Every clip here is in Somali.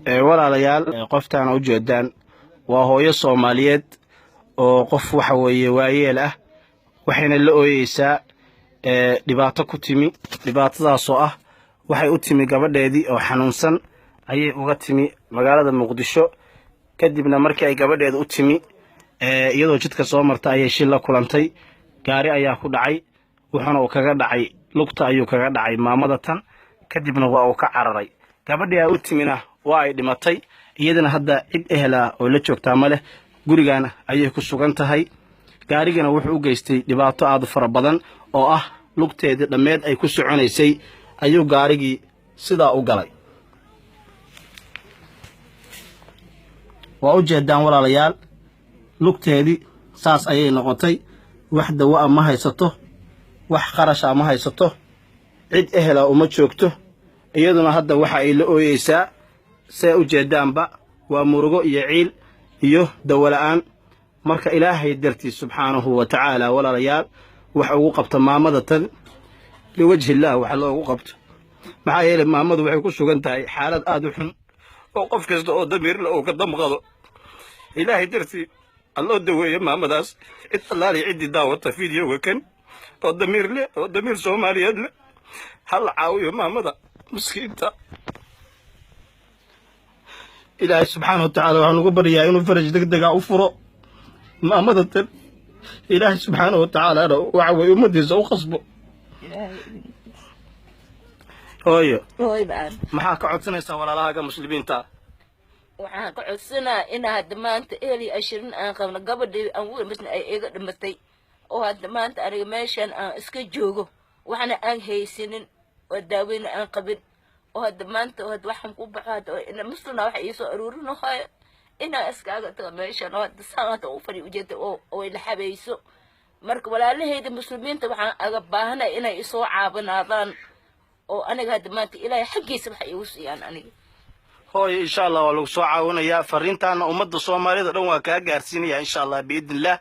Walaalayaal, qoftaana ujeedaan waa hooyo Soomaaliyeed oo qof waxa weeye waayeel ah, waxayna la ooyeysaa dhibaato ku timi. Dhibaatadaasoo ah, waxay u timi gabadheedii oo xanuunsan ayay uga timi magaalada Muqdisho. Kadibna markii ay gabadheeda u timi, iyadoo jidka soo marta ayay shil la kulantay. Gaari ayaa ku dhacay, wuxuuna uu kaga dhacay lugta ayuu kaga dhacay maamada tan. Kadibna waa uu ka cararay. Gabadhii ay u timina waa ay dhimatay. Iyadana hadda cid ehelaa oo la joogtaa ma leh, gurigaana ayay ku sugan tahay. Gaarigana wuxuu u geystay dhibaato aad u fara badan oo ah lugteedii dhammeed ay ku soconaysay ayuu gaarigii sidaa u galay. Waa u jeedaan, walaalayaal, lugteedii saas ayay noqotay. Wax dawa-a ma haysato, wax qarasha ma haysato, cid ehela uma joogto. Iyaduna hadda waxa ay la ooyeysaa, see u jeedaanba, waa murugo iyo ciil iyo dawola'aan. Marka Ilaahay dartiis subxaanahu wa tacaala, walaalayaal, wax ugu qabta maamada tan liwajhi illaah wax loogu qabto. Maxaa yeelay, maamadu waxay ku sugan tahay xaalad aada u xun oo qof kasta oo damiirle uu ka damqado. Ilaahay dartii alloo daweeyo maamadaas. Cid allaaliya ciddii daawata videoga kan oo damiir leh oo damiir Soomaaliyeed leh, ha la caawiyo maamada miskiinta. Ilaahay subxaana wa tacaala waxaan ugu baryaa inuu faraj deg dega u furo maamada tan. Ilaahay subxaana wa tacaalana waxa weye ummaddiisa u khasbo. Hooyo, maxaa ka codsanaysaa walaalahaaga muslimiinta? Waxaan ka codsanaa inaa hadda maanta ehel iyo ashirin aan qabno. Gabadhii aan ugu imasna ay iga dhimatay, oo hadda maanta aniga meeshan aan iska joogo, waxna aan haysanin oo daaweyna aan qabin, oo hadda maanta oo hadda waxaan ku baxo hadda oo ina muslina waxa iisoo aruurinahayo inaan iskaaga tago meeshan, oo hadda saan hadda u fadhi ujeeda oo ila xabayso. Marka walaalahayda muslimiinta waxaan aga baahanay inay isoo caawinaadaan, oo aniga hadda maanta Ilaahay xaggiisa waxa iigu siiyaan aniga. Hooyo, insha Allah waa lagu soo caawinayaa. Fariintaana ummadda Soomaalida dhan waa kaa gaarsiinaya, insha Allah, biidni illah.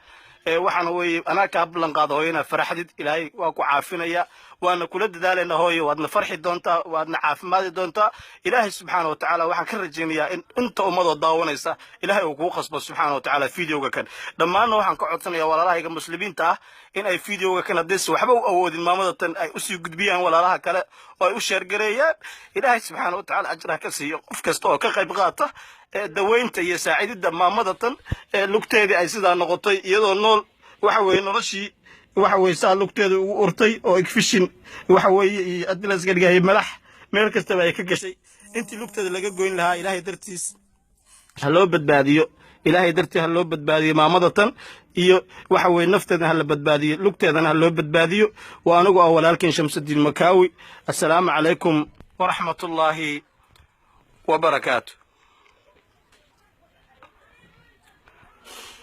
Waxaana weeye anaa kaa ballan qaada, hooyo, inaad faraxdid. Ilaahay waa ku caafinaya, waana kula dadaalaynaa. Hooyo, waadna farxi doontaa, waadna caafimaadi doontaa. Ilaahay subxaana wa tacaala waxaan ka rajaynayaa in inta ummadoo daawanaysa Ilaahay uu kuu qasbo subxaana wa tacaala videoga kan. Dhammaanna waxaan ka codsanayaa walaalahayga muslimiinta ah in ay videoga kan, haddayse waxba u awoodin maamada tan, ay usii gudbiyaan walaalaha kale oo ay u share gareeyaan. Ilaahay subxaana wa tacaala ajraha ka siiyo qof kasta oo ka qayb qaata daweynta iyo saacididda maamada tan ee lugteedii ay sidaa noqotay iyadoo nool. Waxa weeye noloshii waxa weeye saa lugteeda ugu urtay oo infection waxa weeye iyo adilaska dhigahay malax meel kastaba ay ka gashay. Intii lugteeda laga goyn lahaa, Ilaahay dartiis ha loo badbaadiyo. Ilaahay dartii ha loo badbaadiyo maamada tan, iyo waxa weeye nafteedana ha la badbaadiyo, lugteedana ha loo badbaadiyo. Waa anigu ah walaalkiin Shamsudiin Makaawi. Assalaamu calaykum waraxmatullaahi wabarakaatu.